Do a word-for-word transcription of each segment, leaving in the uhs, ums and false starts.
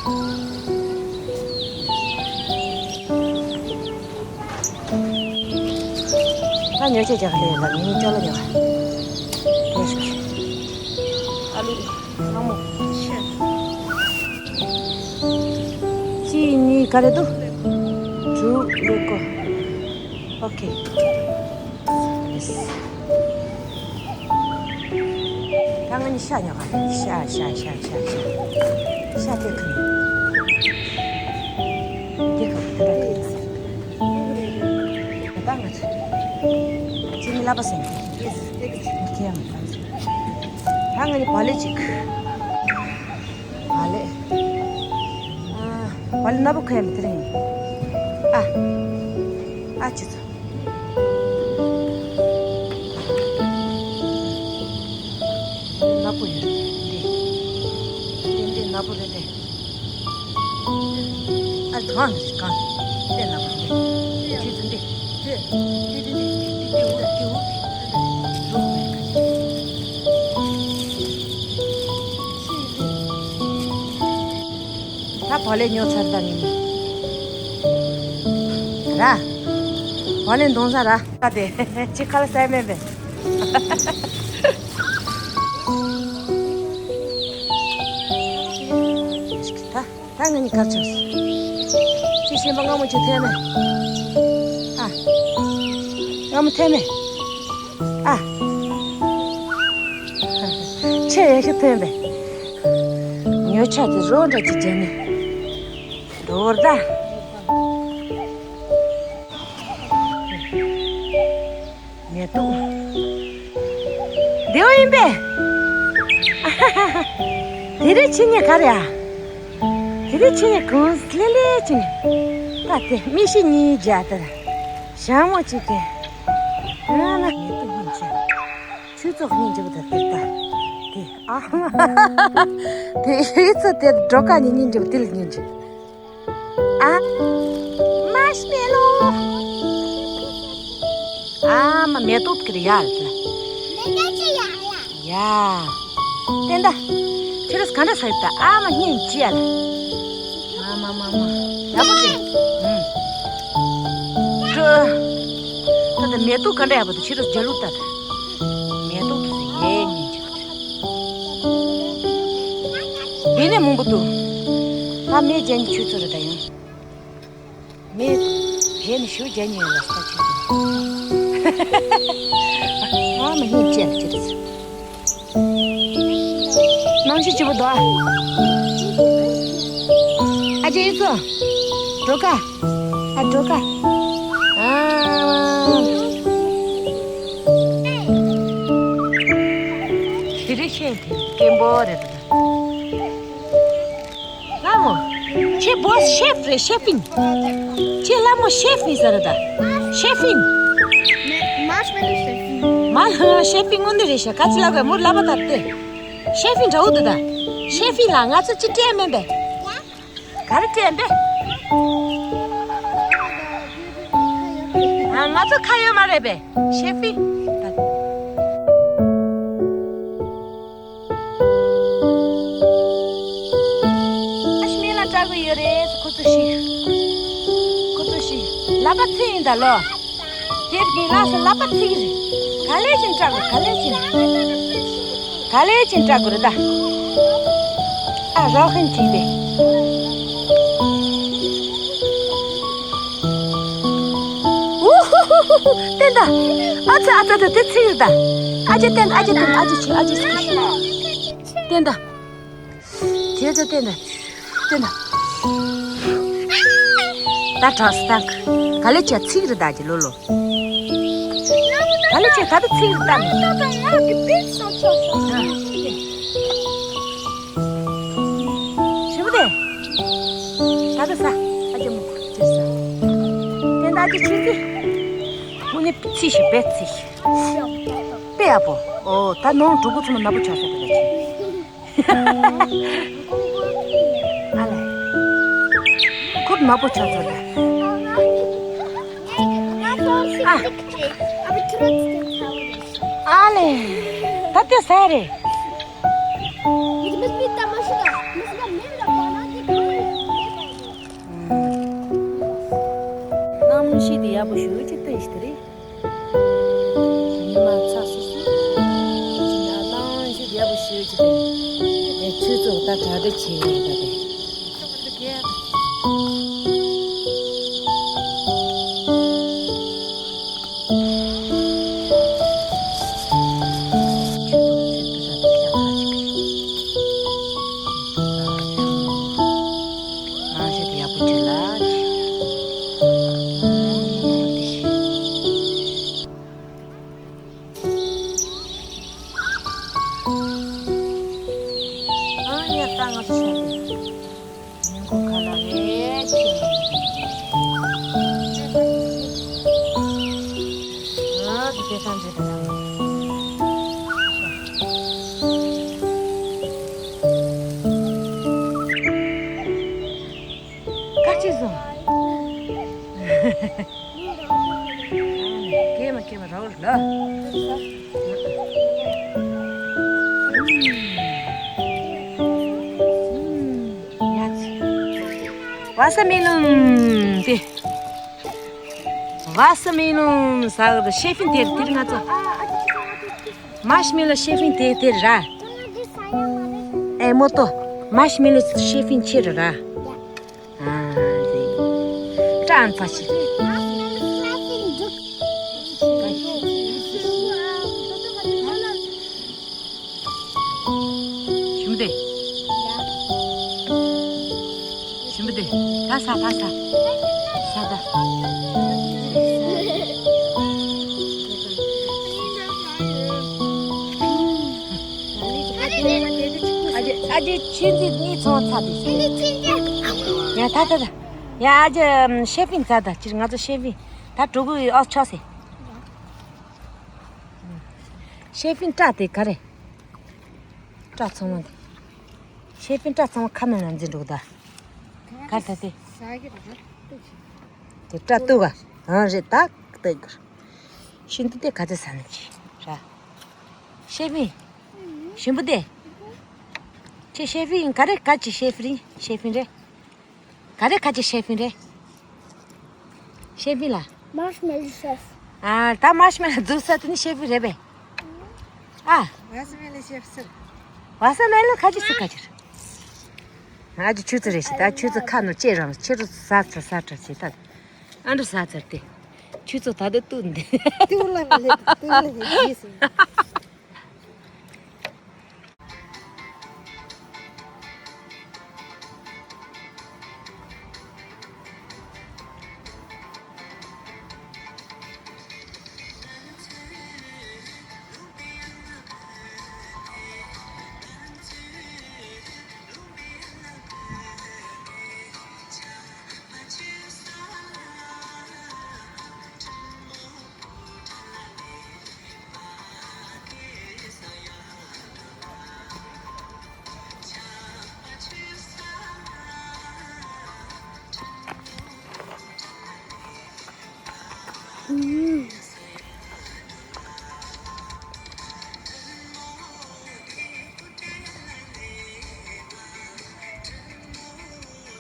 ད་ཉོ་ཆས་རྒྱག་ལས་ལ་ངས་ཅོ་ལ་རྒྱག་ལས་ཤིག་ཨ་ལུ། ཨ་མོ། གཅིག་གཉིས་ག་རེ་འདུག་དྲུག་ཀླད་ཀོར། ཨོ་ཁེ། ཡེས། ད་ང་གཉིས་ཤ་ཉོ་ག་ཤ་ཤ་ཤ་ཤ་ཤ། ཤ་དེ་ཁ་ནས། དེ་ཁ་དེ་འདྲ་ཁ་ནས། ད་ང་ཚོ། ཅི་ནི་ལ་པ་སེང་གེ། ཁྱེད་ཡང་ང་ཚོ། ད་ང་གཉིས་བག་ལེབ་ཅིག་བག་ལེབ། ཨ། བག་ལེབ་སྣ་བུག་ཁ་ཡ་མི་དེ་རིང་། ཨ། ཨ་ཅི་ཚོ། སྣ་བུག་ཡོད་རེད་འདི། འདི་འདི་སྣ་བུག་རེད་འདི། ཨ་ཐང་གང་། འདི་སྣ་བུག་འདི། ཁྱོད་ཚོ་འདི། འདི་འདི་འདི་འདི་འདི་འདི་འོ་འདི་འོ། ད་བག་ལེབ་ཉོ་ཚར་ད་ངས་ནི། ར། བག་ལེབ་འདོན་ས་ར། ད་དེ་ཅི་ཁ་ལ་ཟས་མེད་པས། ད་ད་ངས་ནི་གར་ཆོག་ཅི་ཤེས་པ་སྔ་མོ་ཅི་ཐེ་མེད། ཨ། སྔ་མོ་ཐེ་མེད། ཨ། ཆེ་ཡེ་ཤེས་ཐོན་པས། ཉོ་ཆ་དེ་རོ་འདྲ་ཅིག་བྱས་ནས། འགྲོ་བར་ད། མེ་ཏོག་བདེ་བོ་ཡིན་པས། དེ་རིང་ཕྱི་ཉིན་ག་རེ་ཨ། དེ་རིང་ཕྱི་ཉིན་གུང་ལྷེ་ལྷེ་ཕྱི་ཉིན། ད་དེ་མི་ཤི་གཉིས་བརྒྱ་དེར། ཞང་མོ་གཅིག་གི། ཨ་ན་མེ་ཏོག་སྙིང་རྗེ། ཆོས་ཚོགས་སྙིང་རྗེ་པོ་དེར་དེ་ད། དེ་ཨ། དེ་ཨི་ཚོ་དེར་འགྲོ་ཀ་ཉིན་སྙིང་རྗེ་པོ་དེ་ལ་སྙིང་རྗེ། ཨ། མར་ཤི་མེ་ལོ། ཨ་མ་མེ་ཏོག་གི་རེད་ཡ་རེད་ལ། མེ་ཏོག་ཅི་ཡ་ཡ། ཡ། བསྟན་ད། ཁྱེད་རང་ག་འདྲ་ཟ་ཡི་ད་ཨ་མ་སྙིང་རྗེ་ཡ་ལ། ཨ་མ་མ་མ། ཡག་པོ་རེད། ཨུམ། ཀི། ད་ད་མེ་ཏོག་ག་འདྲ་ཡག་པོ་འདུག་ཁྱེད་རང་རྒྱ་ལུགས་ད་ད། མེ་ཏོག་གི་ཟེར་ཡས་སྙིང་རྗེ། འདི་ནས་མང་པོ་འདུག་ད་མེ་རྒྱན་གྱི་ཆུ་ཚོད་རེད་ད་ཡང་། མེ། དེ་ནི་ཞུ་རྒྱ་ཉེ་ལ་ས་ཆུ་ཚོད། ཨ་མ་སྙིང་རྗེ་ལ་ཅི་རེད། གནམ་གཤིས་སྐྱིད་པོ་འདུག་ཨ། ཨ་ཅེ་ཨི་ཚོ། འགྲོ་ཀ་ཨ་འགྲོ་ཀ་ཨ། དེ་རིང་ཤེས་དེ་སྐད་འབོ་རེད་ད། ལྷ་མོ། ཁྱེད་བོས་ཤེབ་རེད་ཤེ་ཕིང་། ཁྱེད་ལྷ་མོ་ཤེ་ཕིང་ཟེར་རེད་ད། ཤེ་ཕིང་། མ་ཤེ་ཕིང་། མ་ཤེ་ཕིང་དངོས་འདི་རེད་ཤ་ག་ཅི་ལབ་དགོས་མོར་ལབ་པ་ད་ལྟོས། ཤེ་ཕིང་འདྲ་བོ་འདུག་ད། ཤེ་ཕིང་ལ་ང་ཚོ་ཅི་སྤྲད་མེད་པས། ག་རེ་སྤྲད་པས། ང་ཚོ་ཁ་ཡོད་མ་རེད་པས། ཤེ་ཕིང་། ཨ་ཤི་མེ་ལ་སྐྲག་གི་ཡོད་རེད་ཁོ་ཚོ་ཤི། ཁོ་ཚོ་ཤི། ལག་པ་ཚིག་ཡིན་ད་ལོ། དེར་གི་ལགས་སོ་ལག་པ་ཚིག་རེད། ག་ལེ་ཅིན་སྐྲག་གི་ག་ལེ་ཅིན། ག་ལེ་ཅིན་སྐྲག་གི་རེད་ད། ཨ་རོགས་ཁན་ཅིག་དེ། ཨུ་ཧུ་ཧུ་ཧུ་ཧུ། བསྟན་ད། ཨ་ཙི་ཨ་ཙི་ཙི་དེ་ཚིག་རེད་ད། ཨ་ཅེ་བསྟན་ཨ་ཅེ་བསྟན་ཨ་ཅེ་ཆི་ཨ་ཅེ་ཆི། བསྟན་ད། དེ་ཚོ་བསྟན་ད། བསྟན་ད། ད་དྲག་སི་ད། ག་ལེ་ཅ་ཚིག་རེད་ད་ཅེ་ལོ་ལོ། ག་ལེ་ཅ་ད་ད་ཚིག་རེད་ད་མི། ཞི་བ་དེ། ད་ད་ས། ཨ་ཅེ་མོ་ཅེ་ས། བསྟན་ད་ཅེ་ཆི་ཚི། མོ་ནི་ཚི་ཞིག་པེ་ཚི་ཞིག་པེ་ཡ་པོ། ཨོ་ད་ནོང་གྲོགས་པོ་ཚོ་ན་ནག་པོ་ཆགས་སོང་ད་ད་ཅི། ཨ་ལེ། ཁུར་ནག་པོ་ཆགས་ཚར་ལེ། ཨ། ཨ་ལེ། ད་དེ་ཟ་རེད། Mit mit mit da maşına. Maşına men de bana de. ཡག་པོ་ཞེ་པོ་ཅིག་བཏོན་ཞིག་དེ་རེད། ཉི་མ་ཚ་སུ་སུ། ཅི་ན་གླང་ཞིག་ཡག་པོ་ཞེ་པོ་ཅིག་བཏོན། ཨེ་ཆུ་ཚོད་ད་གྲ་སྒྲིག་བྱེད་ཡོད་པ་རེད། ཁ་ཆེ་སོང་། ཀེ་མ་ཀེ་མ་རོལ་ལ། ཝ་སི་མེ་ལོན་དེ། ཝ་སི་མེ་ལོན་ཟ་གི་ཤེ་ཕིན་དེར་དེར་ང་ཚོ། མར་ཤི་མེ་ལོ་ཤེ་ཕིན་དེ་དེར་ར། ཨེ་མོ་ཏོ། མར་ཤི་མེ་ལོ་ཤེ་ཕིན་ཆེ་ར་ར། ཨ་རེད། ཀྲང་ཚ་ཞིག་ཞུམ་སྟེ། ཞུམ་སྟེ། ད་ས་ད་ས། ས་ད། ཨ་ཅེ་ཨ་ཅེ་ཆུ་འཛིན་གཉིས་ཚོང་ཚ་དེ། ཡ་ད་ད་ད། ཡ་ཨ་ཅེ་ཤེ་ཕིན་ཚ་ད་ཕྱིར་ང་ཚོ་ཤེ་ཕིན་ད་གྲོགས་པོ་ཨོ་ཆོག་སེ། ཤེ་ཕིན་སྐྲ་དེ་ག་རེ། སྐྲ་ཚང་མ་དེ། ཤེ་ཕིན་སྐྲ་ཚང་མ་ཁ་མེད་ན་འཛིན་འགྲོ་གི་ད། ག་རེ་ད་དེ། དེ་སྐྲ་གཏུག་ག་ཨང་རེད་ད་གཏུག་གི་ཤིན་ཏུ་དེ་ག་ཚོད་ཟ་ནི་ཅི་ར། ཤེ་ཕིན། ཞིམ་པོ་དེ། ཁྱེད་ཤེ་ཕིན་ག་རེ་ག་ཅི་ཤེ་ཕིན་ཤེ་ཕིན་རེད། ག་རེ་ག་ཅི་ཤེ་ཕིན་རེད། ཤེ་ཕིན་ལ། མར་ཤི་མེ་ལོ་ཤེ་ཕིན། ཨ་ད་མར་ཤི་མེ་ལོ་འཛུགས་ས་དེ་ནི་ཤེ་ཕིན་རེད་པས། ཨ། ཝ་སི་མེ་ལོན་ཤེ་ཕིན་ཟེར། ཝ་སི་མེ་ལོན་ག་ཅི་ཟེར་ག་ཅི་རེད། ཨ་ཅེ་ཆུ་ཚོད་རེད་ཤི་ད་ཆུ་ཚོད་ཁ་ནོར་ཅེ་རང་ཆེ་རུ་ཟ་ཚར་ཟ་ཚར་ཞེ་ད། ཨ་འདྲ་ཟ་ཚར་ཏེ། ཆུ་ཚོད་ད་དུ་བཏུད་འདི། བཏུད་ལ་མི་ལེགས་བཏུད་ལ་ཡིན་ཟིན།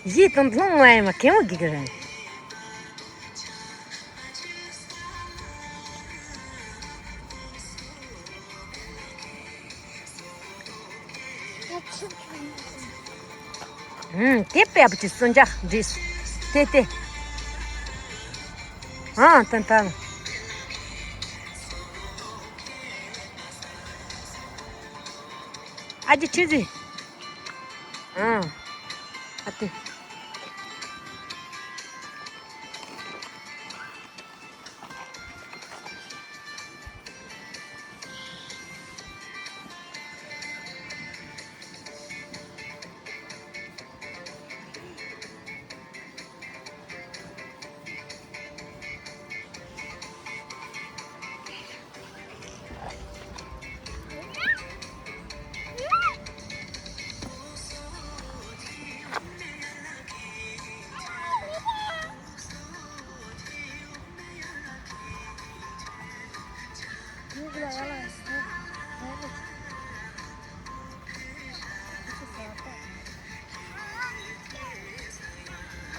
གཞས་དང་ལྷུང་བ་ཡིན་མ་གད་མོ་སྒུག་གི་རེད། ཨུམ། དེ་དཔེ་བ་ཅིག་སུན་ཅག་འདྲིས། དེ་དེ། ཨང་ཏན་ཏན། ཨ་ཅེ་ཆི་ཟི། ཨང་། ཨ་ཏི།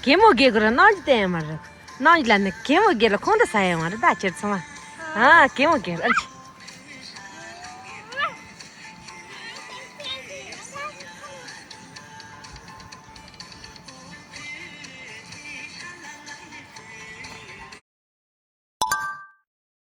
གད་མོ་སྒུག་གི་རེད། གནམ་གྱི་སྟེང་ཡང་མ་རེད། ནང་ལ་ནི་གད་མོ་བགད་ལ་ཁོང་དུ་ས་ཡང་བ་རེད་ད་ཁྱེར་ཚང་མ། ཨ་གད་མོ་བགད་ཨ་ཅི།